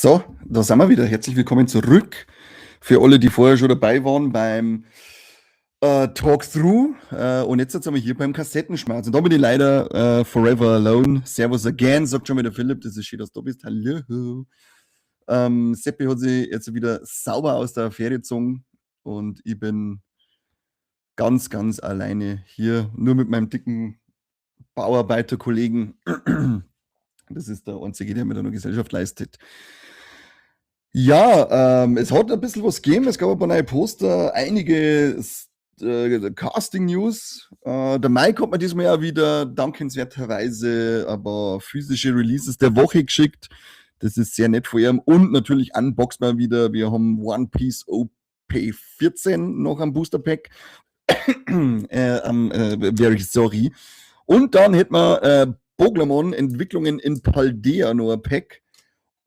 So, da sind wir wieder. Herzlich willkommen zurück. Für alle, die vorher schon dabei waren beim Talk-Through. Und jetzt sind wir hier beim Kassettenschmerz. Und da bin ich leider forever alone. Servus again, sagt schon wieder Philipp. Das ist schön, dass du da bist. Hallo. Seppi hat sich jetzt wieder sauber aus der Affäre gezogen. Und ich bin ganz, ganz alleine hier. Nur mit meinem dicken Bauarbeiterkollegen. Das ist der einzige, der mir da noch Gesellschaft leistet. Ja, es hat ein bisschen was gegeben. Es gab ein paar neue Poster, einige Casting-News. Der Mike hat mir diesmal ja wieder dankenswerterweise aber physische Releases der Woche geschickt. Das ist sehr nett von ihm. Und natürlich unboxen wir wieder. Wir haben One Piece OP14 noch am Booster Pack. Very sorry. Und dann hätten wir Boglamon Entwicklungen in Paldea noch ein Pack.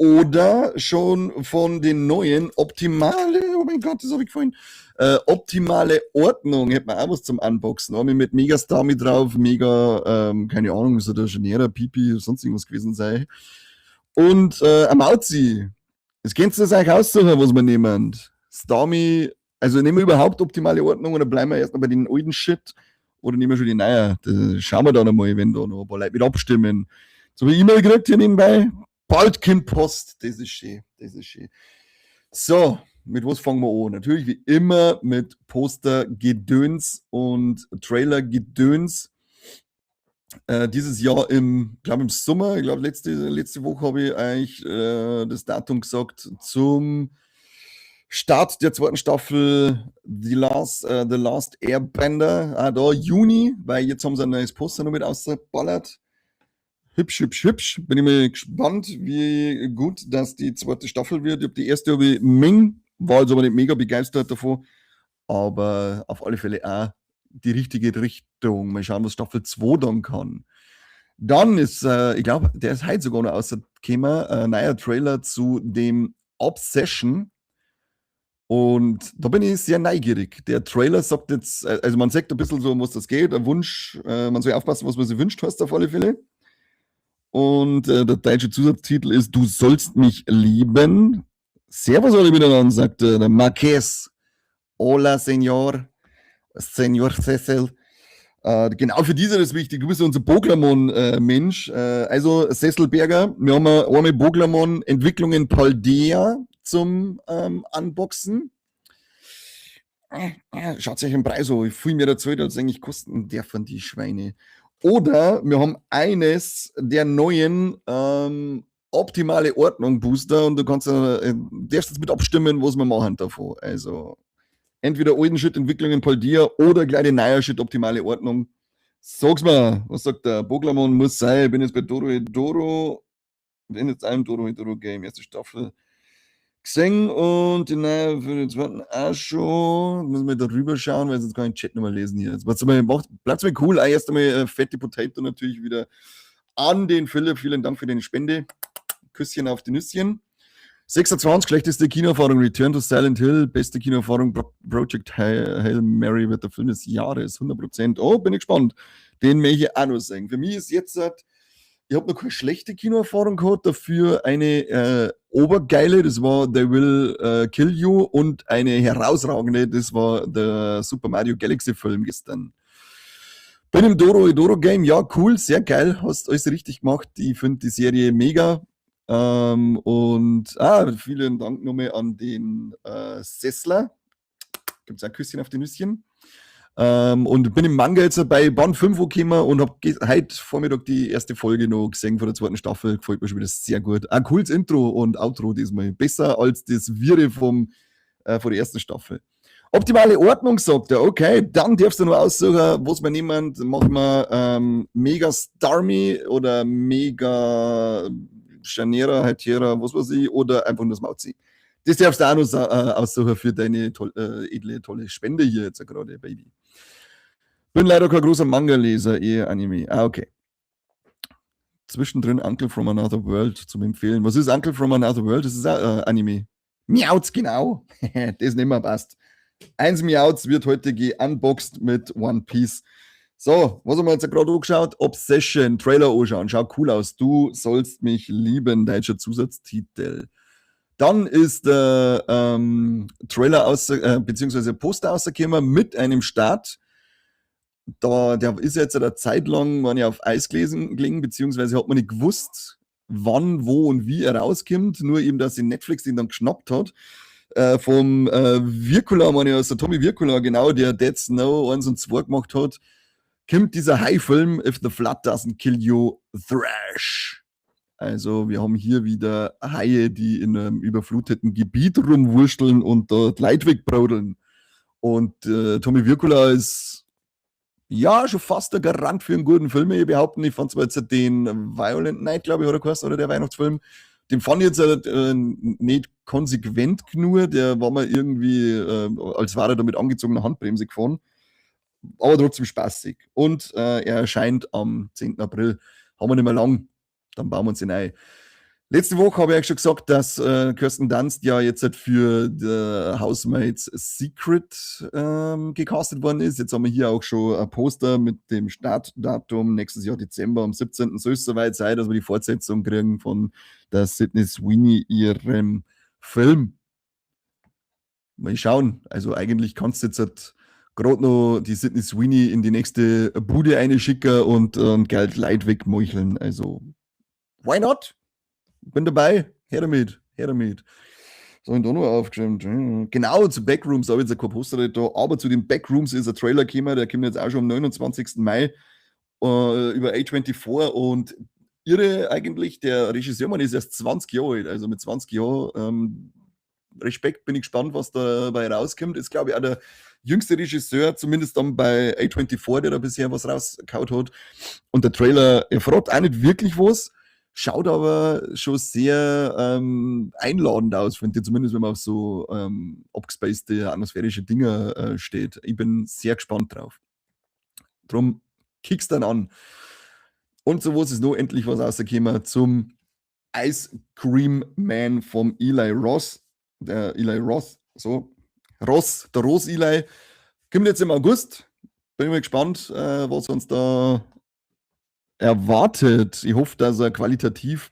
Oder schon von den neuen optimale, oh mein Gott, das habe ich gefallen. Optimale Ordnung hätte man auch was zum Unboxen. Einmal mit Mega Starmie drauf, mega, keine Ahnung, so der Genera, Pipi, sonst irgendwas gewesen sei. Und ein Mauzi. Das könnt ihr euch aussuchen, was wir nehmen. Starmie, also nehmen wir überhaupt optimale Ordnung oder bleiben wir erstmal bei den alten Shit? Oder nehmen wir schon die neue? Das schauen wir dann einmal, wenn da noch ein paar Leute mit abstimmen. So wie E-Mail gekriegt hier nebenbei. Bald kommt Post. Das ist schön. Das ist schön. So, mit was fangen wir an? Natürlich wie immer mit Poster-Gedöns und Trailer-Gedöns. Dieses Jahr im, glaube im Sommer, ich glaube letzte Woche habe ich eigentlich das Datum gesagt, zum Start der zweiten Staffel The Last Airbender, ah, da Juni, weil jetzt haben sie ein neues Poster noch mit ausgeballert. Hübsch, hübsch, hübsch. Bin ich mal gespannt, wie gut das die zweite Staffel wird. Ich hab die erste habe ich Ming, war also aber nicht mega begeistert davon, aber auf alle Fälle auch die richtige Richtung. Mal schauen, was Staffel 2 dann kann. Dann ist, ich glaube, der ist heute sogar noch rausgekommen, ein neuer Trailer zu dem Obsession. Und da bin ich sehr neugierig. Der Trailer sagt jetzt, also man sagt ein bisschen so, um was das geht, ein Wunsch, man soll aufpassen, was man sich wünscht, heißt auf alle Fälle. Und der deutsche Zusatztitel ist „Du sollst mich lieben“. Servus alle miteinander, sagt der Marquez. Hola, Señor. Señor Cecil. Genau für diese ist wichtig. Du bist unser Boglamon-Mensch. Also Sesselberger, wir haben einmal Boglamon Entwicklungen Paldea zum Unboxen. Schaut euch den Preis an. Ich fühle mir dazu, als eigentlich kosten der von die Schweine. Oder wir haben eines der neuen optimale Ordnung Booster und du kannst darfst jetzt mit abstimmen, was wir machen davon. Also entweder alten Shit Entwicklungen Paldea oder gleich die neue Shit optimale Ordnung. Sag's mal, was sagt der? Boglamon muss sein. Ich bin jetzt bei Dorohedoro. Bin jetzt einem Dorohedoro Game, erste Staffel gesehen und die neue für den zweiten auch schon. Müssen wir da rüber schauen, weil sonst kann ich den Chat nochmal lesen hier. Jetzt mal, macht, bleibt mal cool. Auch erst einmal fette Potato natürlich wieder an den Philipp. Vielen Dank für deine Spende. Küsschen auf die Nüsschen. 26, schlechteste Kinoerfahrung, Return to Silent Hill, beste Kinoerfahrung, Project Hail Mary wird der Film des Jahres, 100%. Oh, bin ich gespannt. Den möchte ich auch noch sehen. Für mich ist jetzt, ich habe noch keine schlechte Kinoerfahrung gehabt, dafür eine obergeile, das war They Will Kill You, und eine herausragende, das war der Super Mario Galaxy Film gestern. Bin im Dorohedoro Game, ja, cool, sehr geil, hast alles richtig gemacht. Ich finde die Serie mega. Und vielen Dank nochmal an den Sessler. Gibt es ein Küsschen auf die Nüsschen. Und bin im Manga jetzt bei Band 5 gekommen und habe heute Vormittag die erste Folge noch gesehen von der zweiten Staffel. Gefällt mir schon wieder sehr gut. Ein cooles Intro und Outro diesmal. Besser als das Wirre von der ersten Staffel. Optimale Ordnung, sagt er. Okay, dann darfst du nur aussuchen, was wir nehmen. Machen wir Mega Starmie oder Mega Scharnierer, Heitierer, was weiß ich, oder einfach nur das Mauzi. Das darfst du auch noch aussuchen für deine edle, tolle Spende hier jetzt gerade, Baby. Bin leider kein großer Manga-Leser, eher Anime. Ah, okay. Zwischendrin Uncle from Another World zum Empfehlen. Was ist Uncle from Another World? Das ist auch Anime. Miauz, genau. Das nehmen wir, passt. Eins Miauz wird heute geunboxed mit One Piece. So, was haben wir jetzt gerade angeschaut? Obsession, Trailer anschauen. Schaut cool aus. „Du sollst mich lieben“, deutscher Zusatztitel. Dann ist der Trailer aus, beziehungsweise Poster rausgekommen mit einem Start. Da, der ist jetzt eine Zeit lang, man ja, auf Eis gelegen, beziehungsweise hat man nicht gewusst, wann, wo und wie er rauskommt. Nur eben, dass ihn Netflix ihn dann geschnappt hat. Vom Wirkola, meine ich, also Tommy Wirkola, genau, der Dead Snow 1 und 2 gemacht hat, kommt dieser Hai-Film If the Flood Doesn't Kill You, Thrash. Also wir haben hier wieder Haie, die in einem überfluteten Gebiet rumwursteln und dort Leute wegbrodeln. Und Tommy Wirkola ist ja schon fast der Garant für einen guten Film. Ich behaupten, ich fand zwar jetzt den Violent Night, glaube ich, oder geheißen, oder der Weihnachtsfilm. Den fand ich jetzt nicht konsequent genug. Der war mir irgendwie, als war er da mit angezogener Handbremse gefahren. Aber trotzdem spaßig. Und er erscheint am 10. April. Haben wir nicht mehr lang. Dann bauen wir uns ihn ein. Letzte Woche habe ich schon gesagt, dass Kirsten Dunst ja jetzt halt für The Housemaid's Secret gecastet worden ist. Jetzt haben wir hier auch schon ein Poster mit dem Startdatum nächstes Jahr Dezember am 17. Soll es soweit sein, dass wir die Fortsetzung kriegen von der Sydney Sweeney ihrem Film. Mal schauen. Also eigentlich kannst du jetzt halt gerade noch die Sydney Sweeney in die nächste Bude einschicken und Geld Leid wegmeucheln. Also, why not? Bin dabei. Her damit. Her damit. So, ich da noch aufgeschrieben? Genau, zu Backrooms habe ich jetzt kein Poster nicht da, aber zu den Backrooms ist ein Trailer gekommen, der kommt jetzt auch schon am 29. Mai über A24 und irre eigentlich, der Regisseur, man, ist erst 20 Jahre alt, also mit 20 Jahren, Respekt, bin ich gespannt, was dabei rauskommt. Ist, glaube ich, auch der jüngste Regisseur, zumindest dann bei A24, der da bisher was rausgehauen hat. Und der Trailer, er verrät auch nicht wirklich was, schaut aber schon sehr einladend aus, finde ich, zumindest wenn man auf so abgespacede, atmosphärische Dinge steht. Ich bin sehr gespannt drauf. Drum kick's dann an. Und so was ist noch endlich was rausgekommen zum Ice Cream Man vom Eli Ross. Der Eli Roth, so. Ross, der Ross Eli. Kommt jetzt im August. Bin ich mal gespannt, was uns da erwartet. Ich hoffe, dass er qualitativ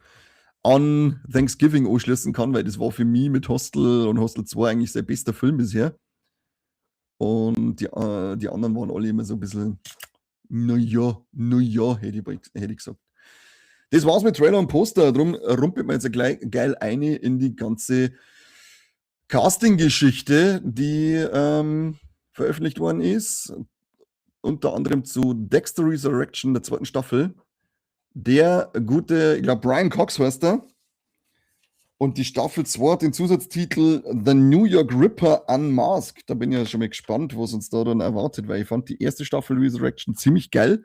an Thanksgiving anschließen kann, weil das war für mich mit Hostel und Hostel 2 eigentlich sein bester Film bisher. Und die anderen waren alle immer so ein bisschen, na ja, hätte ich gesagt. Das war's mit Trailer und Poster. Drum rumpelt man jetzt gleich geil eine in die ganze Casting-Geschichte, die veröffentlicht worden ist. Unter anderem zu Dexter Resurrection, der zweiten Staffel. Der gute, ich glaube, Brian Cox heißt er. Und die Staffel 2 hat den Zusatztitel The New York Ripper Unmasked. Da bin ich ja schon mal gespannt, was uns da dann erwartet, weil ich fand die erste Staffel Resurrection ziemlich geil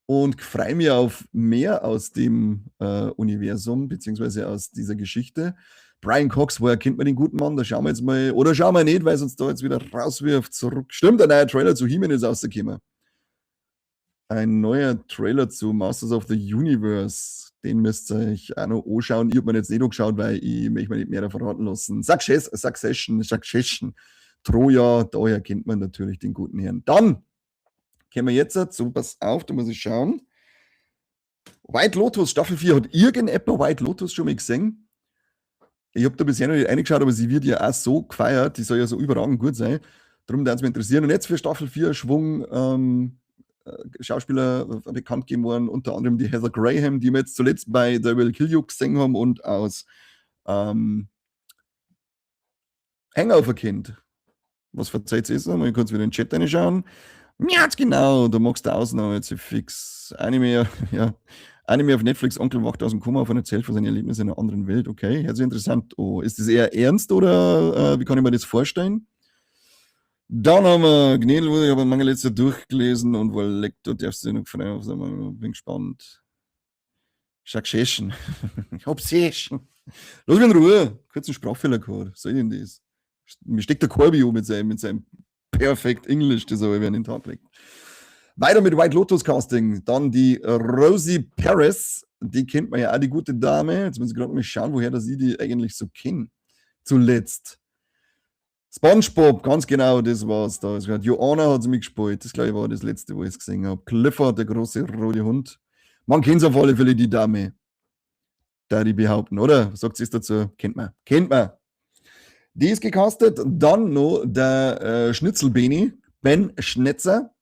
und freue mich auf mehr aus dem Universum, beziehungsweise aus dieser Geschichte. Brian Cox, woher kennt man den guten Mann? Da schauen wir jetzt mal, oder schauen wir nicht, weil es uns da jetzt wieder rauswirft. Zurück. Stimmt, ein neuer Trailer zu He-Man ist rausgekommen. Ein neuer Trailer zu Masters of the Universe. Den müsst ihr euch auch noch anschauen. Ich habe mir jetzt nicht angeschaut, weil ich möchte mir nicht mehr verraten lassen. Success, Succession, Succession, Troja, daher kennt man natürlich den guten Herrn. Dann kommen wir jetzt dazu, pass auf, da muss ich schauen. White Lotus, Staffel 4. Hat irgendjemand White Lotus schon mal gesehen? Ich habe da bisher noch nicht reingeschaut, aber sie wird ja auch so gefeiert. Die soll ja so überragend gut sein. Darum würde es mich interessieren. Und jetzt für Staffel 4 Schwung Schauspieler bekannt gegeben worden, unter anderem die Heather Graham, die wir jetzt zuletzt bei They Will Kill You gesehen haben und aus Hangover kennt. Was verzeiht ihr? Mal kurz wieder in den Chat reinschauen. Ja, genau, da magst du Ausnahme jetzt fix. Anime, ja. Anime auf Netflix, Onkel wacht aus dem Koma auf und erzählt von seinen Erlebnissen in einer anderen Welt. Okay, hört sich interessant. Oh, ist das eher ernst oder wie kann ich mir das vorstellen? Dann haben wir Gnädel, ich habe Manga letzte durchgelesen und wohl leckt, du darfst dich noch freuen. Bin gespannt. Succession. Obsession. Lass mich in Ruhe. Kurzen Sprachfehler gehabt. Was soll denn das? Mir steckt der Corby um mit seinem Perfect English, das er an den Tag legt. Weiter mit White Lotus Casting. Dann die Rosie Perez. Die kennt man ja auch, die gute Dame. Jetzt muss ich gerade mal schauen, woher das ich die eigentlich so kenne. Zuletzt. SpongeBob, ganz genau, das war's da. Joanna hat sie mitgespielt. Das, glaube ich, war das letzte, wo ich es gesehen habe. Clifford, der große rote Hund. Man kennt auf alle Fälle, die Dame. Da die behaupten, oder? Was sagt ihr dazu? Kennt man. Kennt man. Die ist gecastet. Dann noch der Schnitzelbeni, Ben Schnetzer.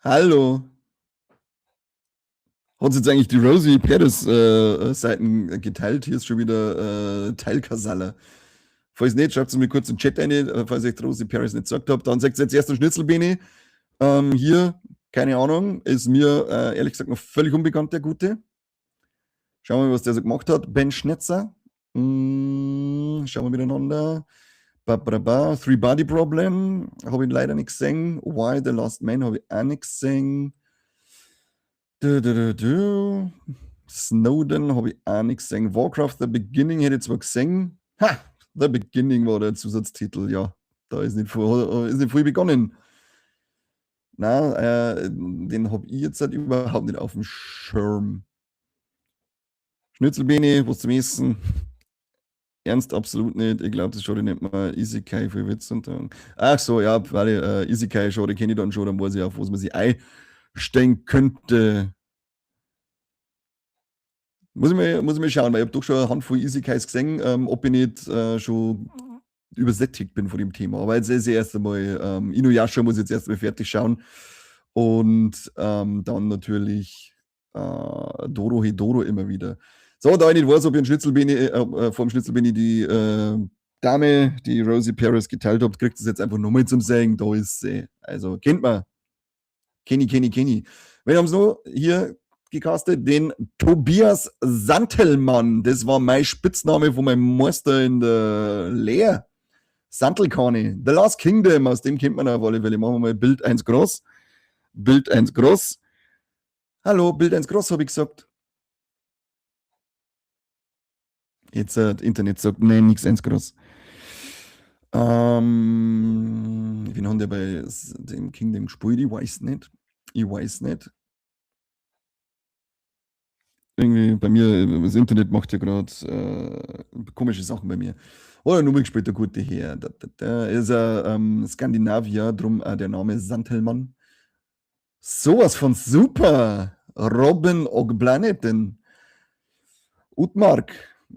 Hallo. Hat jetzt eigentlich die Rosie Perez Seiten geteilt? Hier ist schon wieder Teilkasalle. Falls nicht, schreibt es mir kurz im Chat rein, falls ich Rosie Perez nicht gesagt habe. Dann sagt jetzt erst der Schnitzelbeni. Hier, keine Ahnung, ist mir ehrlich gesagt noch völlig unbekannt, der Gute. Schauen wir mal, was der so gemacht hat. Ben Schnetzer. Schauen wir miteinander. Ba, ba, ba. Three Body Problem habe ich leider nicht gesehen. Y: The Last Man habe ich auch nicht gesehen. Du, du, du, du. Snowden habe ich auch nicht gesehen. Warcraft: The Beginning hätte ich zwar gesehen. Ha! The Beginning war der Zusatztitel, ja. Da ist nicht früh begonnen. Na, den habe ich jetzt halt überhaupt nicht auf dem Schirm. Schnitzelbene, was zum Essen? Ernst, absolut nicht. Ich glaube, das schaut ich nicht mal Isekai für Witz und dann. Ach so, ja, weil Isekai Genre kenne ich dann schon, dann weiß ich, auf was man sich einstellen könnte. Muss ich mal schauen, weil ich habe doch schon eine Handvoll Isekais gesehen, ob ich nicht schon übersättigt bin von dem Thema. Aber jetzt ist erst einmal, Inuyasha muss ich jetzt erst einmal fertig schauen. Und dann natürlich Dorohedoro immer wieder. So, da ich nicht weiß, ob ich einen Schnitzelbeni, vom Schnitzelbeni die Dame, die Rosie Perez geteilt habt, kriegt es jetzt einfach nochmal zum Sagen. Da ist sie. Also, kennt man. Kenny, Kenny, Kenny. Wir haben so hier gecastet, den Tobias Santelmann. Das war mein Spitzname von meinem Meister in der Lehre. Santelkani. The Last Kingdom, aus dem kennt man auf alle Fälle. Machen wir mal Bild 1 groß. Bild 1 groß. Hallo, Bild 1 groß, habe ich gesagt. Jetzt Internet sagt, nein, nix 1 groß. Wen haben der bei dem Kingdom gespielt? Ich weiß nicht. Ich weiß nicht. Irgendwie bei mir, das Internet macht ja gerade komische Sachen bei mir. Oder nur gespielt, der gute Herr. Da, da, da. Ist er Skandinavier, drum der Name Santelmann. Sowas von super. Robin Ogblaneten. Utmark.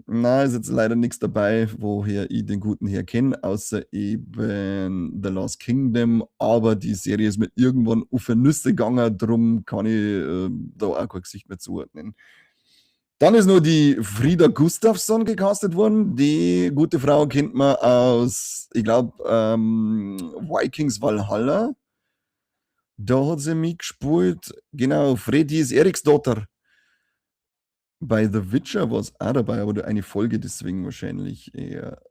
Na, ist jetzt leider nichts dabei, woher ich den guten her kenne, außer eben The Last Kingdom. Aber die Serie ist mir irgendwann auf die Nüsse gegangen, drum kann ich da auch kein Gesicht mehr zuordnen. Dann ist nur die Frida Gustafsson gecastet worden. Die gute Frau kennt man aus, ich glaube, Vikings Valhalla. Da hat sie mitgespielt. Genau, Freydís Eriksdóttir. Bei The Witcher war es auch dabei, aber nur eine Folge, deswegen wahrscheinlich eher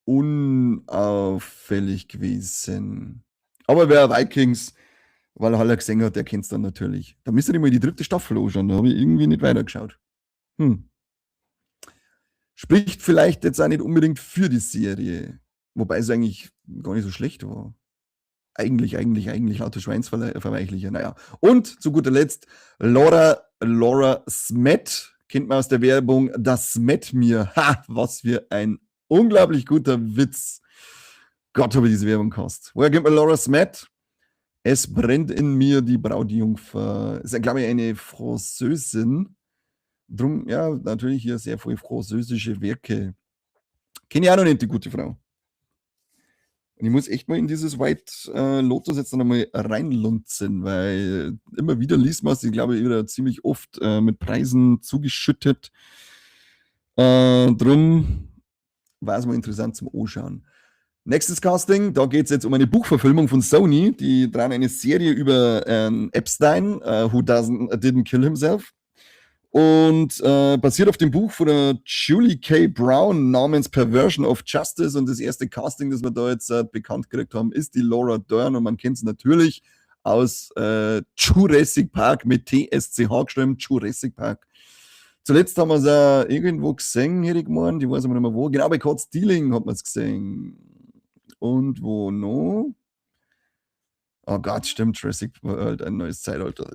unauffällig gewesen. Aber wer Vikings Valhalla gesehen hat, der kennt es dann natürlich. Da müsste ich mal die dritte Staffel anschauen, da habe ich irgendwie nicht weitergeschaut. Spricht vielleicht jetzt auch nicht unbedingt für die Serie, wobei es eigentlich gar nicht so schlecht war. Eigentlich, eigentlich, eigentlich lauter Schweinsverweichlicher. Naja. Und zu guter Letzt Laura Smet, kennt man aus der Werbung, das Smet mir. Ha, was für ein unglaublich guter Witz. Gott, habe ich diese Werbung gehasst. Woher kennt man Laura Smet? Es brennt in mir die Brautjungfer. Ist ja, glaube ich, eine Französin. Drum, ja, natürlich hier sehr viele französische Werke. Kenne ich auch noch nicht, die gute Frau. Und ich muss echt mal in dieses White Lotus jetzt noch einmal reinlunzen, weil immer wieder liest man es, ich glaube, wieder ziemlich oft mit Preisen zugeschüttet. Drum war es mal interessant zum Anschauen. Nächstes Casting, da geht es jetzt um eine Buchverfilmung von Sony. Die drehen eine Serie über Epstein, who doesn't, didn't kill himself. Und basiert auf dem Buch von der Julie K. Brown namens Perversion of Justice. Und das erste Casting, das wir da jetzt bekannt gekriegt haben, ist die Laura Dern. Und man kennt sie natürlich aus Jurassic Park mit TSCH geschrieben, Jurassic Park. Zuletzt haben wir es irgendwo gesehen, hätte ich gemeint. Ich weiß aber nicht mehr wo. Genau, bei Caught Stealing hat man es gesehen. Und wo noch? Oh Gott, stimmt, Jurassic World, ein neues Zeitalter.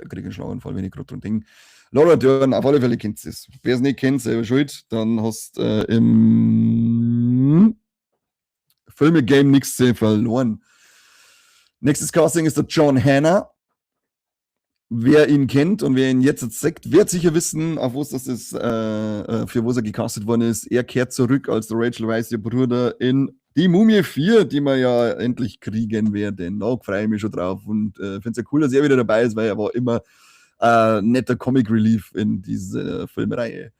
Krieg einen Schlaganfall, wenn ich gerade dran denke. Laura Dern, auf alle Fälle kennt es. Wer es nicht kennt, selber schuld. Dann hast im Filme-Game nichts verloren. Nächstes Casting ist der John Hannah. Wer ihn kennt und wer ihn jetzt sieht, wird sicher wissen, auf was das ist, für was er gecastet worden ist. Er kehrt zurück als der Rachel Weisz, ihr Bruder, in Die Mumie 4, die wir ja endlich kriegen werden. Da freue ich mich schon drauf und finde es ja cool, dass er wieder dabei ist, weil er war immer netter Comic Relief in dieser Filmreihe.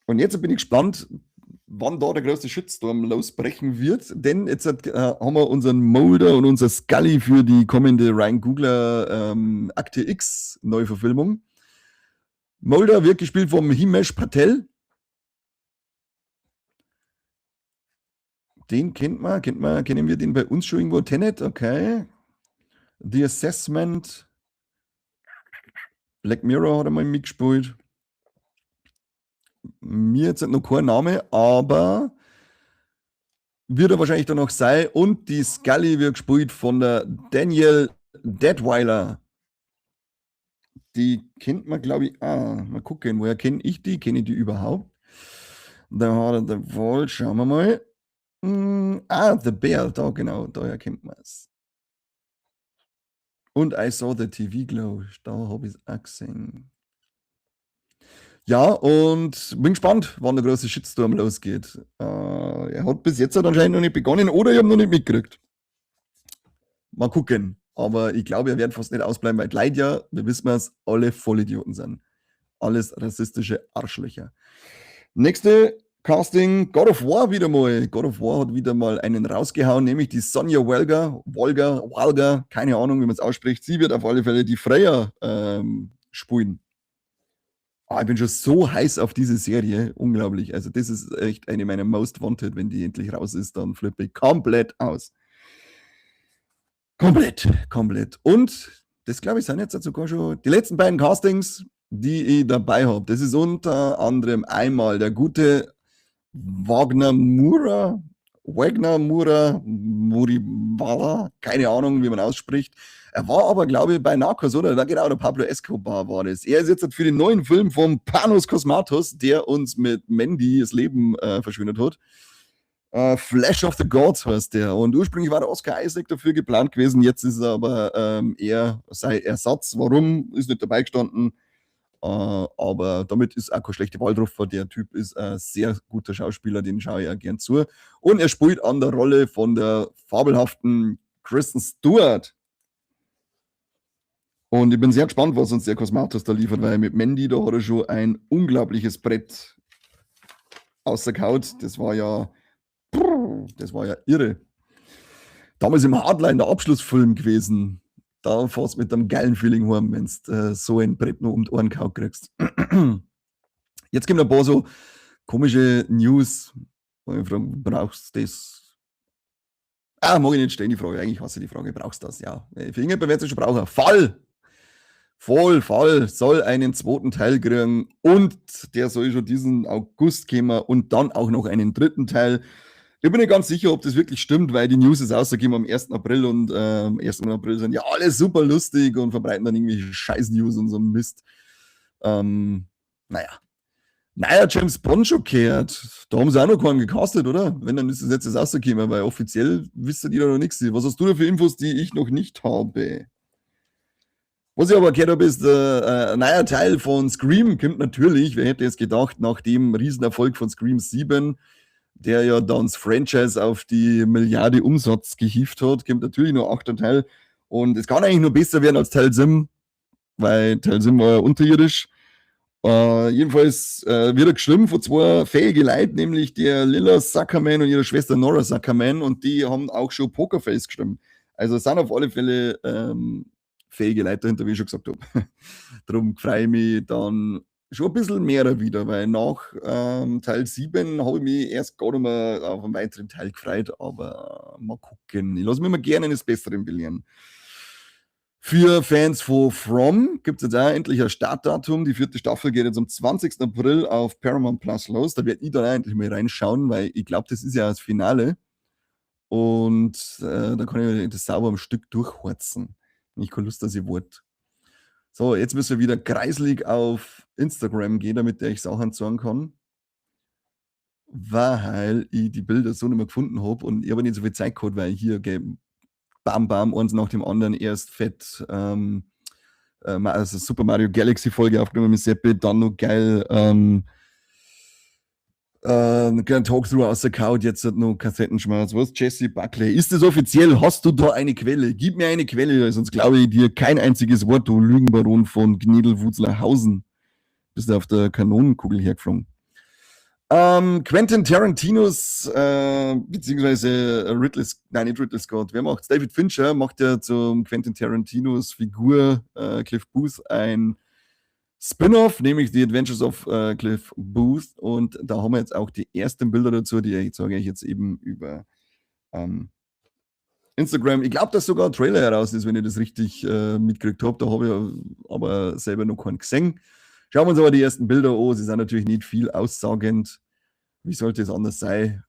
Und jetzt bin ich gespannt, wann da der große Shitstorm losbrechen wird, denn jetzt haben wir unseren Mulder und unser Scully für die kommende Ryan Coogler Akte X Neuverfilmung. Mulder wird gespielt vom Himesh Patel. Den kennt man, kennen wir den bei uns schon irgendwo? Tenet, okay. The Assessment. Black Mirror hat er mal mitgespielt. Mir jetzt noch kein Name, aber wird er wahrscheinlich dann noch sein. Und die Scully wird gespielt von der Danielle Deadwyler. Die kennt man, glaube ich, ah, mal gucken, woher kenne ich die? Kenne ich die überhaupt? The Heart of the Vault, schauen wir mal. Ah, The Bear, da genau, daher kennt man es. Und I Saw the TV Glow, da habe ich es auch gesehen. Ja, und bin gespannt, wann der große Shitstorm losgeht. Er hat bis jetzt anscheinend noch nicht begonnen oder ich habe noch nicht mitgekriegt. Mal gucken. Aber ich glaube, er wird fast nicht ausbleiben, weil die Leute ja, wir wissen es, alle Vollidioten sind. Alles rassistische Arschlöcher. Nächste Casting, God of War wieder mal. God of War hat wieder mal einen rausgehauen, nämlich die Sonya Walger, Walger, Walger, keine Ahnung, wie man es ausspricht. Sie wird auf alle Fälle die Freya spielen. Ah, ich bin schon so heiß auf diese Serie. Unglaublich. Also, das ist echt eine meiner Most Wanted. Wenn die endlich raus ist, dann flippe ich komplett aus. Komplett, komplett. Und das, glaube ich, sind jetzt sogar schon die letzten beiden Castings, die ich dabei habe. Das ist unter anderem einmal der gute Wagner Mura, Wagner Mura, Muribala, keine Ahnung, wie man ausspricht. Er war aber, glaube ich, bei Narcos, oder? Da genau, der Pablo Escobar war das. Er ist jetzt für den neuen Film von Panos Cosmatos, der uns mit Mandy das Leben verschönert hat. Flesh of the Gods heißt der. Und ursprünglich war der Oscar Isaac dafür geplant gewesen. Jetzt ist er aber eher sein Ersatz. Warum? Ist nicht dabei gestanden. Aber damit ist auch keine schlechte Wahl drauf. Der Typ ist ein sehr guter Schauspieler, den schaue ich auch gern zu. Und er spielt an der Rolle von der fabelhaften Kristen Stewart. Und ich bin sehr gespannt, was uns der Cosmatos da liefert, weil mit Mandy, da hat er schon ein unglaubliches Brett ausgekaut. Das war ja irre. Damals im Hardline der Abschlussfilm gewesen. Da fährst du mit einem geilen Feeling heim, wenn du so ein Brett noch um die Ohren gehauen kriegst. Jetzt kommen ein paar so komische News, wo ich frage, brauchst du das? Ah, mag ich nicht stellen, die Frage. Eigentlich hasse ich die Frage, brauchst du das? Ja. Für irgendjemand wird es schon brauchen. Fall! Voll, Fall soll einen zweiten Teil kriegen und der soll schon diesen August kommen und dann auch noch einen dritten Teil. Ich bin nicht ganz sicher, ob das wirklich stimmt, weil die News ist rausgekommen am 1. April und am 1. April sind ja alle super lustig und verbreiten dann irgendwelche Scheiß-News und so Mist. Naja. Naja, James Bond schon gehört. Da haben sie auch noch keinen gecastet, oder? Wenn, dann ist es jetzt das rausgekommen, weil offiziell wissen die da noch nichts. Was hast du da für Infos, die ich noch nicht habe? Was ich aber gehört habe, ist, ein neuer Teil von Scream kommt natürlich, wer hätte es gedacht, nach dem Riesenerfolg von Scream 7, der ja dann das Franchise auf die Milliarde Umsatz gehievt hat, kommt natürlich noch achter Teil. Und es kann eigentlich nur besser werden als Teil 7, weil Teil 7 war ja unterirdisch. Jedenfalls wird er geschrieben von zwei fähigen Leuten, nämlich der Lilla Zuckerman und ihrer Schwester Nora Zuckerman, und die haben auch schon Poker Face geschrieben. Also sind auf alle Fälle fähige Leute dahinter, wie ich schon gesagt habe. Darum freue ich mich dann schon ein bisschen mehr wieder, weil nach Teil 7 habe ich mich erst gar nicht mehr auf einen weiteren Teil gefreut, aber mal gucken. Ich lasse mich immer gerne eines Besseren belehren. Für Fans von From gibt es jetzt auch endlich ein Startdatum. Die vierte Staffel geht jetzt am 20. April auf Paramount Plus los. Da werde ich dann auch endlich mal reinschauen, weil ich glaube, das ist ja das Finale. Und da kann ich das sauber am Stück durchhorzen. Ich keine Lust, dass ich wart. So, jetzt müssen wir wieder kreislig auf Instagram gehen, damit ich Sachen zeigen kann. Weil ich die Bilder so nicht mehr gefunden habe und ich habe nicht so viel Zeit gehabt, weil hier, gell, bam, bam, eins nach dem anderen erst fett. Also Super Mario Galaxy Folge aufgenommen mit Seppi, dann noch geil ein Talkthrough aus der Couch, jetzt hat noch Kassettenschmerz. Was, Jesse Buckley? Ist das offiziell? Hast du da eine Quelle? Gib mir eine Quelle, sonst glaube ich dir kein einziges Wort, du Lügenbaron von Gnedelwutzlerhausen. Bist du auf der Kanonenkugel hergeflogen. Quentin Tarantinos, beziehungsweise Ridley, nein, nicht Ridley Scott, wer macht's? David Fincher macht ja zum Quentin Tarantinos Figur Cliff Booth ein Spin-off, nämlich The Adventures of Cliff Booth. Und da haben wir jetzt auch die ersten Bilder dazu, die ich zeige euch jetzt eben über Instagram. Ich glaube, dass sogar ein Trailer heraus ist, wenn ich das richtig mitgekriegt habe. Da habe ich aber selber noch keinen gesehen. Schauen wir uns aber die ersten Bilder an. Sie sind natürlich nicht viel aussagend. Wie sollte es anders sein?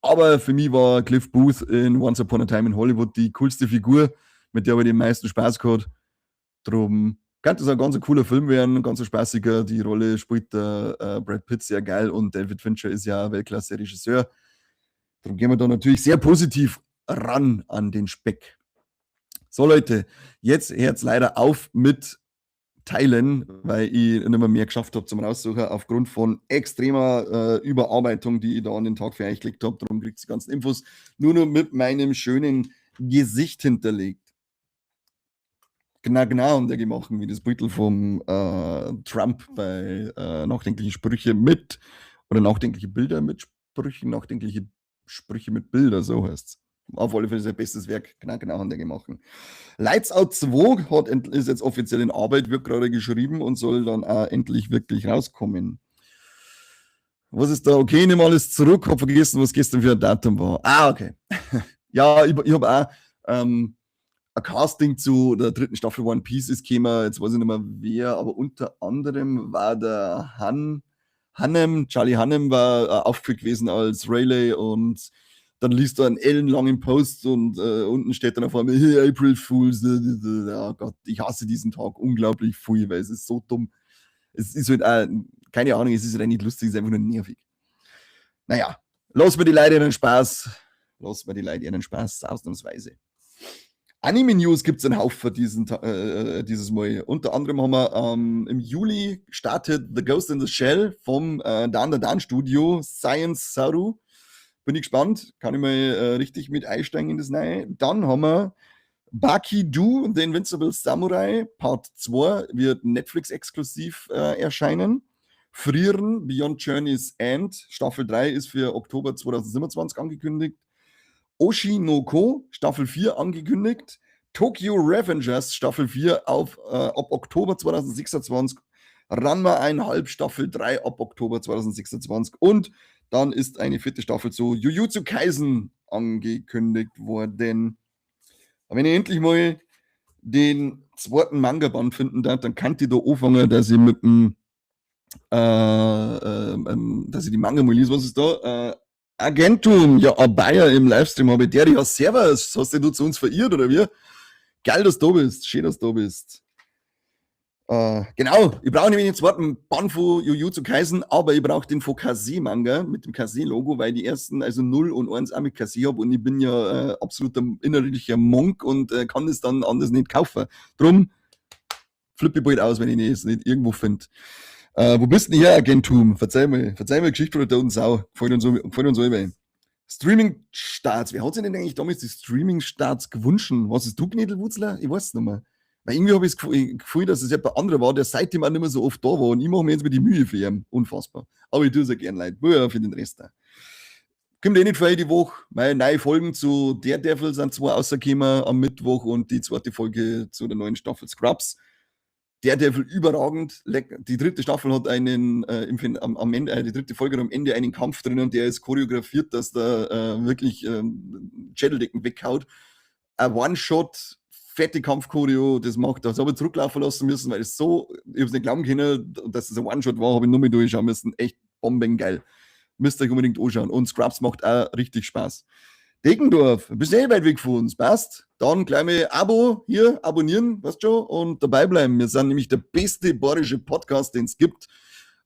Aber für mich war Cliff Booth in Once Upon a Time in Hollywood die coolste Figur, mit der habe ich den meisten Spaß gehabt. Drum könnte es ein ganz cooler Film werden, ganz spaßiger. Die Rolle spielt der Brad Pitt sehr geil und David Fincher ist ja Weltklasse-Regisseur. Darum gehen wir da natürlich sehr positiv ran an den Speck. So Leute, jetzt hört es leider auf mit Teilen, weil ich nicht mehr geschafft habe zum Raussuchen, aufgrund von extremer Überarbeitung, die ich da an den Tag für euch gelegt habe. Darum kriegt ihr die ganzen Infos nur noch mit meinem schönen Gesicht hinterlegt. Genau, und der gemacht, wie das Beutel vom Trump bei nachdenklichen Sprüche mit oder nachdenkliche Bilder mit Sprüchen, nachdenkliche Sprüche mit Bilder, so heißt's. Auf alle Fälle sein bestes Werk, genau haben der gemacht. Lights Out 2 ist jetzt offiziell in Arbeit, wird gerade geschrieben und soll dann auch endlich wirklich rauskommen. Was ist da? Okay, nimm alles zurück, hab vergessen, was gestern für ein Datum war. Ah, okay. Ja, ich habe auch ein Casting zu der dritten Staffel One Piece ist gekommen, jetzt weiß ich nicht mehr wer, aber unter anderem war der Hunnam, Charlie Hunnam war aufgeführt gewesen als Rayleigh und dann liest du einen ellenlangen Post und unten steht dann auf einmal: „Hey, April Fools.“ Oh Gott, ich hasse diesen Tag unglaublich viel, weil es ist so dumm. Es ist halt auch, keine Ahnung, es ist halt nicht lustig, es ist einfach nur nervig. Naja, lass mir die Leute ihren Spaß. Lass mir die Leute ihren Spaß, ausnahmsweise. Anime News gibt es einen Haufen dieses Mal. Unter anderem haben wir im Juli startet The Ghost in the Shell vom Dandadan Studio Science Saru. Bin ich gespannt, kann ich mal richtig mit einsteigen in das Neue. Dann haben wir Baki Do, The Invincible Samurai, Part 2 wird Netflix exklusiv erscheinen. Frieren, Beyond Journey's End, Staffel 3 ist für Oktober 2027 angekündigt. Oshi no Ko, Staffel 4 angekündigt. Tokyo Revengers, Staffel 4 ab Oktober 2026. Ranma 1,5 Staffel 3 ab Oktober 2026. Und dann ist eine vierte Staffel zu Jujutsu Kaisen angekündigt worden. Aber wenn ich endlich mal den zweiten Manga-Band finden darf, dann kann ich da anfangen, dass ich die Manga mal lese. Was ist da? Agentum, ja, ein Bayer im Livestream habe ich der, ja, servus, hast du zu uns verirrt oder wie? Geil, dass du da bist, schön, dass du da bist. Genau, ich brauche nämlich den zweiten Band von Jujutsu Kaisen, aber ich brauche den von Kazé-Manga mit dem Kazé-Logo, weil die ersten, also 0 und 1 auch mit Kazé habe und ich bin ja absoluter innerlicher Monk und kann das dann anders nicht kaufen. Drum flippe ich bald aus, wenn ich es nicht irgendwo finde. Wo bist denn her, Agentum? Verzeih mir Geschichte von der toten Sau. Gefällt uns alle. Streaming-Starts. Wer hat sich denn eigentlich damals die Streaming-Starts gewünscht? Was ist du, Gnedelwutzler? Ich weiß es nicht mehr. Weil irgendwie habe ich das Gefühl, dass es jemand anderer war, der seitdem auch nicht mehr so oft da war. Und ich mache mir jetzt mit die Mühe für ihn. Unfassbar. Aber ich tue es ja gern, Leute. Ja, für den Rest da. Kommt eh nicht viel die Woche. Meine neue Folgen zu Daredevil sind zwei rausgekommen am Mittwoch und die zweite Folge zu der neuen Staffel Scrubs. Daredevil überragend. Die dritte Staffel hat einen im, am, am Ende, die dritte Folge hat am Ende einen Kampf drinnen, der ist choreografiert, dass da wirklich Schädeldecken weghaut. Ein One-Shot, fette Kampfchoreo, das macht, das habe ich zurücklaufen lassen müssen, weil es so, ich habe es nicht glauben können, dass es ein One-Shot war, habe ich nur mal durchschauen müssen. Echt bombengeil. Müsst ihr euch unbedingt anschauen. Und Scrubs macht auch richtig Spaß. Deckendorf, bist eh weit weg von uns, passt? Dann gleich mal Abo hier, abonnieren, weißt schon, und dabei bleiben. Wir sind nämlich der beste bayerische Podcast, den es gibt.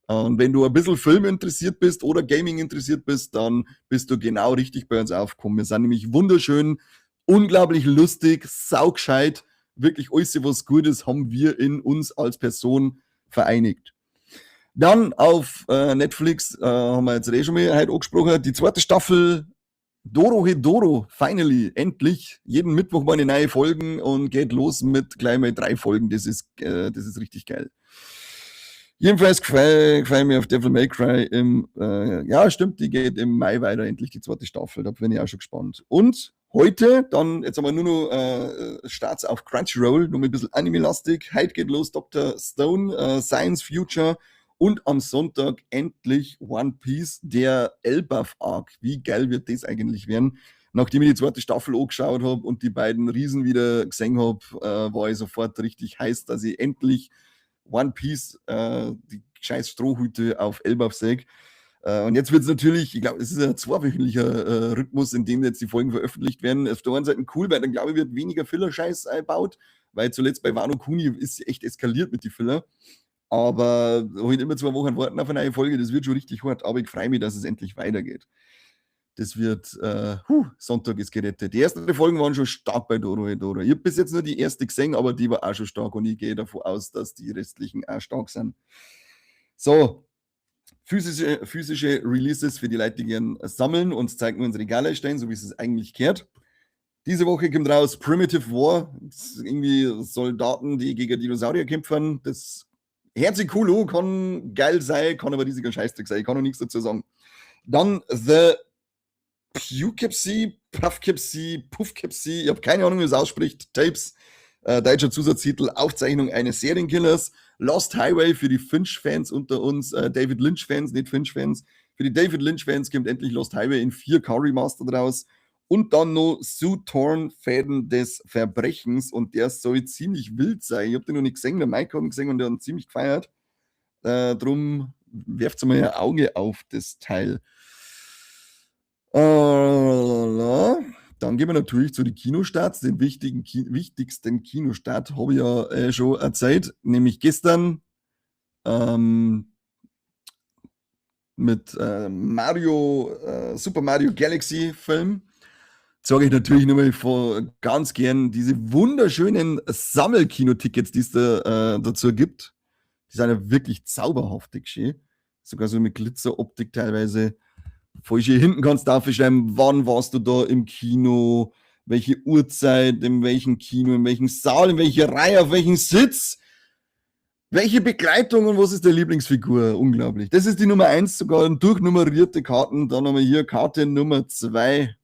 Und wenn du ein bisschen Film interessiert bist oder Gaming interessiert bist, dann bist du genau richtig bei uns aufgekommen. Wir sind nämlich wunderschön, unglaublich lustig, saugescheit, Wirklich alles, was gut ist, haben wir in uns als Person vereinigt. Dann auf Netflix haben wir jetzt eh schon mal heute angesprochen, die zweite Staffel Dorohedoro, finally, endlich. Jeden Mittwoch mal eine neue Folgen und geht los mit gleich mal 3 Folgen. Das ist richtig geil. Jedenfalls gefällt mir auf Devil May Cry ja, stimmt, die geht im Mai weiter, endlich die zweite Staffel. Da bin ich auch schon gespannt. Und heute, dann, jetzt haben wir nur noch Starts auf Crunchyroll, nur mit ein bisschen Anime-lastig. Heute geht los Dr. Stone, Science Future und am Sonntag endlich One Piece, der Elbaf Arc. Wie geil wird das eigentlich werden? Nachdem ich die zweite Staffel angeschaut habe und die beiden Riesen wieder gesehen habe, war ich sofort richtig heiß, dass ich endlich One Piece, die scheiß Strohhüte auf Elbaf sehe. Und jetzt wird es natürlich, ich glaube, es ist ein zweiwöchentlicher Rhythmus, in dem jetzt die Folgen veröffentlicht werden. Auf der einen Seite cool, weil dann, glaube ich, wird weniger Filler-Scheiß eingebaut, weil zuletzt bei Wano Kuni ist echt eskaliert mit die Filler. Aber halt immer 2 Wochen warten auf eine neue Folge, das wird schon richtig hart. Aber ich freue mich, dass es endlich weitergeht. Das wird, huh, Sonntag ist gerettet. Die ersten drei Folgen waren schon stark bei Dorohedoro. Ich habe bis jetzt nur die erste gesehen, aber die war auch schon stark und ich gehe davon aus, dass die restlichen auch stark sind. So, physische Releases für die Leute, die gern sammeln und zeigen nur ins Regal stellen, so wie es eigentlich gehört. Diese Woche kommt raus Primitive War. Das ist irgendwie Soldaten, die gegen Dinosaurier kämpfen. Das hört sich cool an, kann geil sein, kann aber riesiger Scheißdreck sein. Ich kann noch nichts dazu sagen. Dann The Poughkeepsie, Puffkeepsie, Puffkeepsie, ich habe keine Ahnung, wie es ausspricht. Tapes, deutscher Zusatztitel, Aufzeichnung eines Serienkillers. Lost Highway für die Finch-Fans unter uns, David Lynch-Fans, nicht Finch-Fans. Für die David Lynch-Fans kommt endlich Lost Highway in 4K Remastered raus. Und dann noch Sutorn, Fäden des Verbrechens. Und der soll ziemlich wild sein. Ich habe den noch nicht gesehen, der Mike hat ihn gesehen und der hat ihn ziemlich gefeiert. Drum werft mal ein Auge auf das Teil. Dann gehen wir natürlich zu den Kinostarts. Den wichtigsten Kinostart habe ich ja schon erzählt, nämlich gestern mit Super Mario Galaxy Film. Zeige ich natürlich nochmal vor, ganz gern diese wunderschönen Sammelkinotickets, die es da dazu gibt. Die sind ja wirklich zauberhaft schön. Sogar so mit Glitzeroptik teilweise. Voll schön. Hinten kannst du aufschreiben, wann warst du da im Kino, welche Uhrzeit, in welchem Kino, in welchem Saal, in welcher Reihe, auf welchem Sitz, welche Begleitung und was ist der Lieblingsfigur. Unglaublich. Das ist die Nummer 1, sogar durchnummerierte Karten. Dann haben wir hier Karte Nummer 2.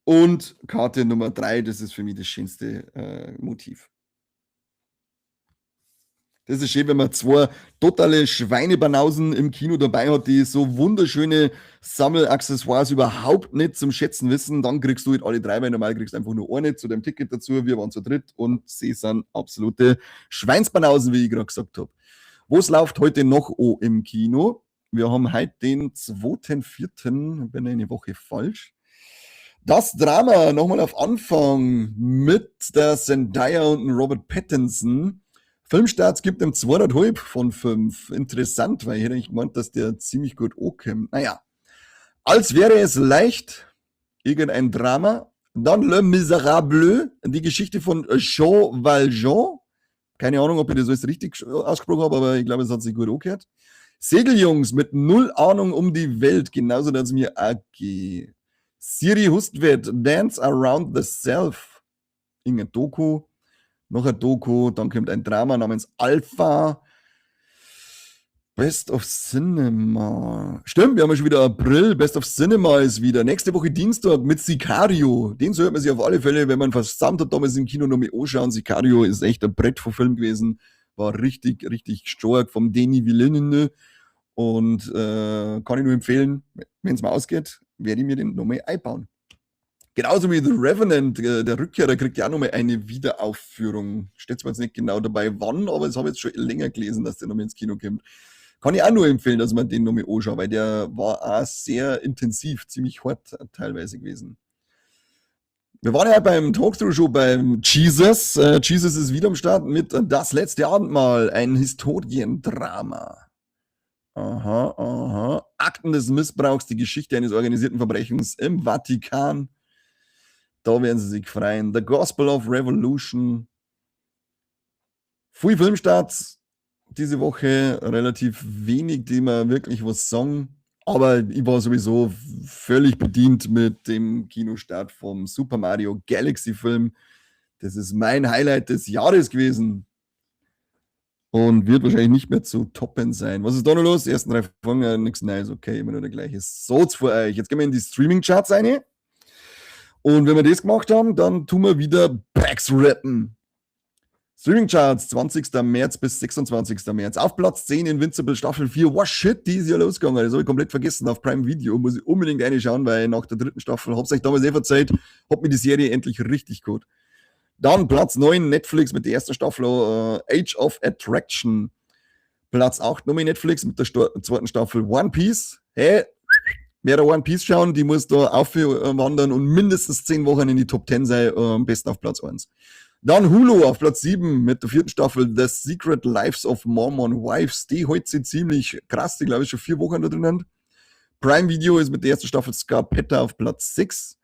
Und Karte Nummer 3, das ist für mich das schönste Motiv. Das ist schön, wenn man zwei totale Schweinebanausen im Kino dabei hat, die so wunderschöne Sammelaccessoires überhaupt nicht zum Schätzen wissen. Dann kriegst du halt alle drei, weil normal kriegst du einfach nur eine zu dem Ticket dazu. Wir waren zu dritt und sie sind absolute Schweinsbanausen, wie ich gerade gesagt habe. Was läuft heute noch im Kino? Wir haben heute den 2.4., bin eine Woche falsch. Das Drama nochmal auf Anfang mit der Zendaya und Robert Pattinson. Filmstarts gibt ihm 2,5 von 5. Interessant, weil ich hätte eigentlich gemeint, dass der ziemlich gut ankommt. Naja, als wäre es leicht, irgendein Drama. Dann Les Misérables, die Geschichte von Jean Valjean. Keine Ahnung, ob ich das alles richtig ausgesprochen habe, aber ich glaube, es hat sich gut angehört. Segeljungs mit null Ahnung um die Welt, genauso dass mir AG. Siri Hustvedt, Dance Around the Self. Irgendein Doku, noch ein Doku, dann kommt ein Drama namens Alpha. Best of Cinema. Stimmt, wir haben ja schon wieder April. Best of Cinema ist wieder. Nächste Woche Dienstag mit Sicario. Den sollte man sich auf alle Fälle, wenn man versammelt hat, damals im Kino noch mal anschauen. Sicario ist echt ein Brett von Film gewesen. War richtig, richtig stark vom Denis Villeneuve. Und kann ich nur empfehlen, wenn es mal ausgeht, werde ich mir den nochmal einbauen. Genauso wie The Revenant, der Rückkehrer, kriegt ja auch nochmal eine Wiederaufführung. Steht zwar jetzt nicht genau dabei, wann, aber das habe ich jetzt schon länger gelesen, dass der nochmal ins Kino kommt. Kann ich auch nur empfehlen, dass man den nochmal anschaut, weil der war auch sehr intensiv, ziemlich hart teilweise gewesen. Wir waren ja beim Talkthrough schon beim Jesus. Jesus ist wieder am Start mit Das letzte Abendmahl, ein Historiendrama. Aha. Akten des Missbrauchs, die Geschichte eines organisierten Verbrechens im Vatikan. Da werden sie sich freuen. The Gospel of Revolution. Viel Filmstarts diese Woche, relativ wenig, die mir wirklich was sagen. Aber ich war sowieso völlig bedient mit dem Kinostart vom Super Mario Galaxy Film. Das ist mein Highlight des Jahres gewesen. Und wird wahrscheinlich nicht mehr zu toppen sein. Was ist da noch los? Die ersten drei Folgen, ja, nichts Neues, okay, immer nur der gleiche Soz vor euch. Jetzt gehen wir in die Streaming-Charts rein. Und wenn wir das gemacht haben, dann tun wir wieder Packs rippen. Streaming Charts, 20. März bis 26. März. Auf Platz 10 Invincible Staffel 4. Wow, shit, die ist ja losgegangen. Das habe ich komplett vergessen. Auf Prime Video muss ich unbedingt reinschauen, weil nach der dritten Staffel, hab's euch damals eh verzeiht, hat mir die Serie endlich richtig gut. Dann Platz 9 Netflix mit der ersten Staffel Age of Attraction. Platz 8 nochmal Netflix mit der zweiten Staffel One Piece. Hey, wer da One Piece schauen, die muss da aufwandern und mindestens 10 Wochen in die Top 10 sein, am besten auf Platz 1. Dann Hulu auf Platz 7 mit der vierten Staffel The Secret Lives of Mormon Wives. Die hält sich ziemlich krass, die, glaube ich, schon 4 Wochen da drinnen. Prime Video ist mit der ersten Staffel Scarpetta auf Platz 6.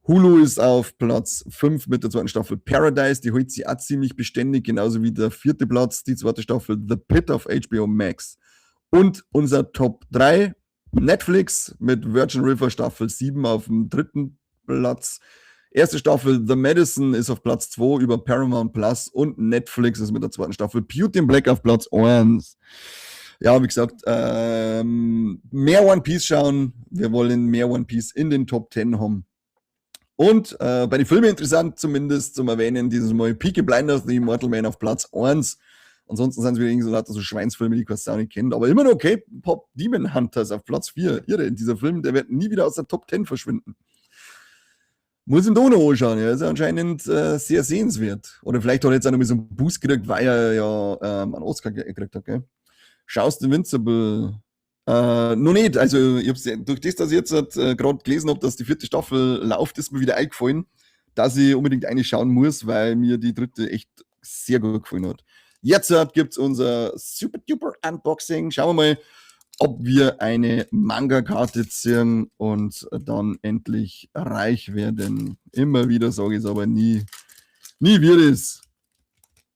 Hulu ist auf Platz 5 mit der zweiten Staffel Paradise. Die hält sich auch ziemlich beständig, genauso wie der vierte Platz, die zweite Staffel The Pitt auf HBO Max. Und unser Top 3, Netflix mit Virgin River Staffel 7 auf dem dritten Platz. Erste Staffel The Medicine ist auf Platz 2 über Paramount Plus und Netflix ist mit der zweiten Staffel Beauty in Black auf Platz 1. Ja, wie gesagt, mehr One Piece schauen. Wir wollen mehr One Piece in den Top 10 haben. Und bei den Filmen interessant zumindest zum Erwähnen, dieses Mal Peaky Blinders, The Immortal Man auf Platz 1. Ansonsten sind es wieder irgendwie so lauter so Schweinsfilme, die keiner nicht kennt. Aber immer noch K-Pop Demon Hunters auf Platz 4. Irre, dieser Film, der wird nie wieder aus der Top 10 verschwinden. Muss ich da noch anschauen, ja. Ist ja anscheinend sehr sehenswert. Oder vielleicht hat er jetzt auch noch mal so einen Boost gekriegt, weil er ja einen Oscar gekriegt hat, gell? Schaust Invincible? Noch nicht. Also, ich hab's, durch das, dass ich jetzt gerade gelesen habe, dass die vierte Staffel läuft, ist mir wieder eingefallen, dass ich unbedingt eine schauen muss, weil mir die dritte echt sehr gut gefallen hat. Jetzt gibt's unser Super Duper Unboxing. Schauen wir mal, ob wir eine Manga-Karte ziehen und dann endlich reich werden. Immer wieder sage ich es, aber nie, nie wird es.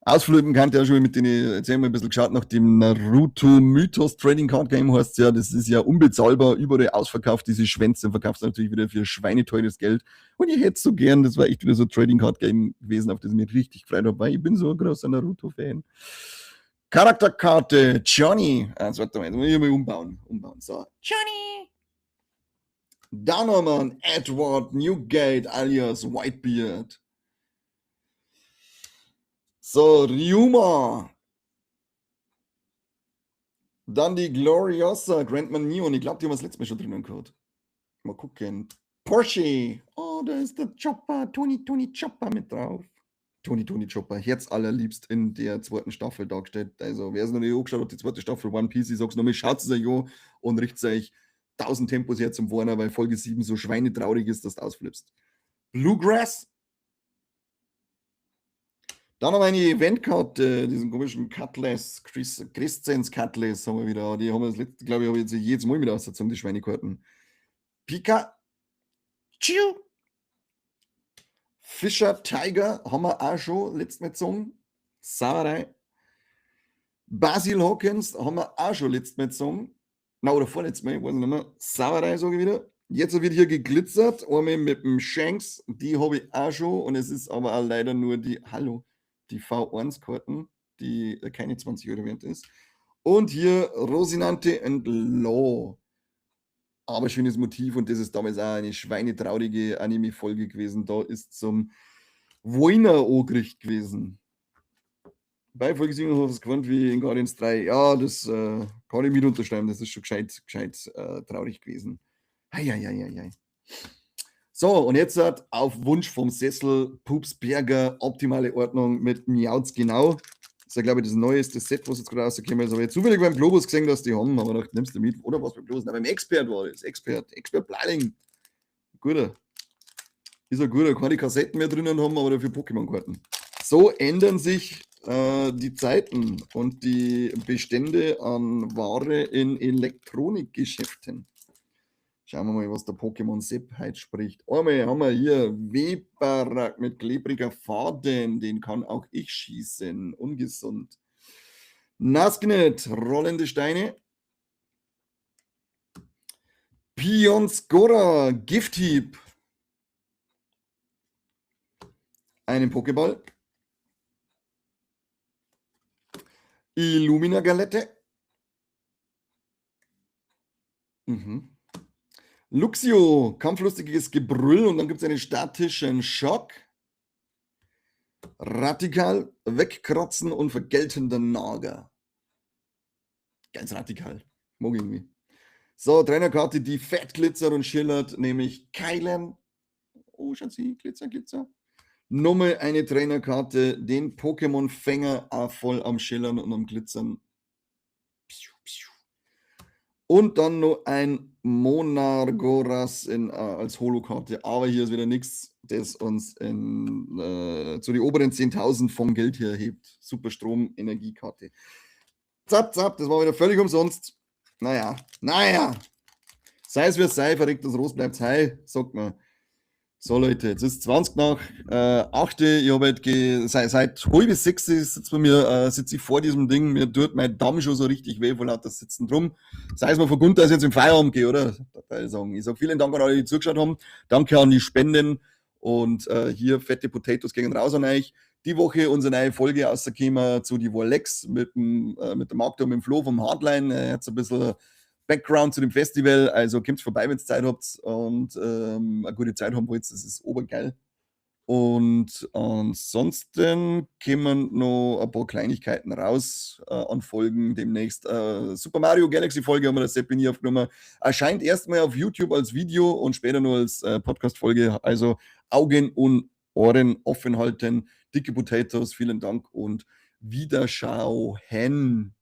Ausflippen kann ja schon mit den, jetzt haben wir ein bisschen geschaut nach dem Naruto Mythos Trading Card Game, heißt ja, das ist ja unbezahlbar, überall ausverkauft, diese Schwänze, verkaufst du natürlich wieder für schweineteures Geld. Und ich hätte so gern, das war echt wieder so ein Trading Card Game gewesen, auf das ich mich richtig gefreut habe, weil ich bin so ein großer Naruto-Fan. Charakterkarte, Johnny. Also, warte mal, jetzt muss ich mal umbauen. Umbauen. So, Johnny. Dann haben wir einen Edward Newgate alias Whitebeard. So, Ryuma. Dann die Gloriosa Grand Marnier. Ich glaube, die haben wir das letzte Mal schon drinnen gehabt. Mal gucken. Porsche. Oh, da ist der Chopper. Tony, Tony Chopper mit drauf. Tony, Tony Chopper, herzallerliebst in der zweiten Staffel dargestellt. Also, wer es noch nicht angeschaut hat, die zweite Staffel One Piece, ich sag's nochmal, schaut es euch an und richtet euch 1000 Tempos her zum Woaner, weil Folge 7 so schweinetraurig ist, dass du ausflippst. Bluegrass. Dann haben wir eine Eventkarte, diesen komischen Cutlass, Chris, Crescens Cutlass haben wir wieder. Die haben wir das letzte, glaube ich, habe ich jetzt jedes Mal mit ausgezogen, die Schweinekarten. Pika. Chiu. Fischer Tiger haben wir auch schon letztes Mal gezogen. Sauerei. Basil Hawkins haben wir auch schon letztes Mal gezogen. Na, oder vorletztes Mal, ich weiß nicht mehr. Sauerei, sage ich wieder. Jetzt wird hier geglitzert, einmal mit dem Shanks, die habe ich auch schon und es ist aber auch leider nur die, hallo, die V1-Karten, die keine 20 € wert ist. Und hier Rosinante and Law. Aber schönes Motiv und das ist damals auch eine schweinetraurige Anime-Folge gewesen. Da ist zum Woiner angerichtet gewesen. Bei Folge 7 hat es gewandt wie in Guardians 3. Ja, das kann ich mit unterschreiben. Das ist schon gescheit, gescheit traurig gewesen. Eieieiei. So, und jetzt hat auf Wunsch vom Sessel Pupsberger optimale Ordnung mit Miauz genau. Das ist ja, glaube ich, das neueste Set, was jetzt gerade rausgekommen ist. Aber jetzt zufällig beim Globus gesehen, dass die haben. Aber gedacht, nimmst du mit. Oder was beim Globus? Nein, beim Expert war das. Expert. Expert Bleiling. Guter. Ist ein guter. Keine Kassetten mehr drinnen haben, aber dafür Pokémon-Karten. So ändern sich die Zeiten und die Bestände an Ware in Elektronikgeschäften. Schauen wir mal, was der Pokémon Sepp heute spricht. Einmal haben wir hier Webarak mit klebriger Faden. Den kann auch ich schießen. Ungesund. Nasgnet, rollende Steine. Pionsgora, Gifthieb. Einen Pokéball. Illumina Galette. Luxio, kampflustiges Gebrüll und dann gibt es einen statischen Schock. Radikal, wegkratzen und vergeltender Nager. Ganz radikal. Mag ich irgendwie. So, Trainerkarte, die fett glitzert und schillert, nämlich Keilen. Oh, Schatzi, Glitzer, Glitzer. Nochmal eine Trainerkarte, den Pokémon-Fänger auch voll am Schillern und am Glitzern. Und dann noch ein Monargoras als Holokarte. Aber hier ist wieder nichts, das uns zu die oberen 10.000 vom Geld her hebt. Superstrom, Energiekarte. Zap, zap, das war wieder völlig umsonst. Naja, naja. Sei es wie es sei, verreckt das Rost bleibt hei, sagt man. So Leute, jetzt ist 20 nach 8. Ich habe halt seit 5:30 sitzt bei mir, sitze ich vor diesem Ding. Mir tut mein Damm schon so richtig weh vor lauter Sitzen drum. Sei es mir vergönnt, dass ich jetzt im Feierabend gehe, oder? Da ich sagen. Ich sag vielen Dank an alle, die zugeschaut haben. Danke an die Spenden. Und hier fette Potatoes gehen raus an euch. Die Woche unsere neue Folge rausgekommen zu die Warlex mit dem Marc und mit dem Flo vom Hardline. Jetzt ein bisschen Background zu dem Festival, also kommt vorbei, wenn ihr Zeit habt und eine gute Zeit haben wollt, das ist obergeil. Und ansonsten kommen noch ein paar Kleinigkeiten raus an Folgen demnächst. Super Mario Galaxy Folge haben wir das Seppi nie aufgenommen. Erscheint erstmal auf YouTube als Video und später nur als Podcast-Folge. Also Augen und Ohren offen halten. Dicke Potatoes, vielen Dank und Wiederschauen.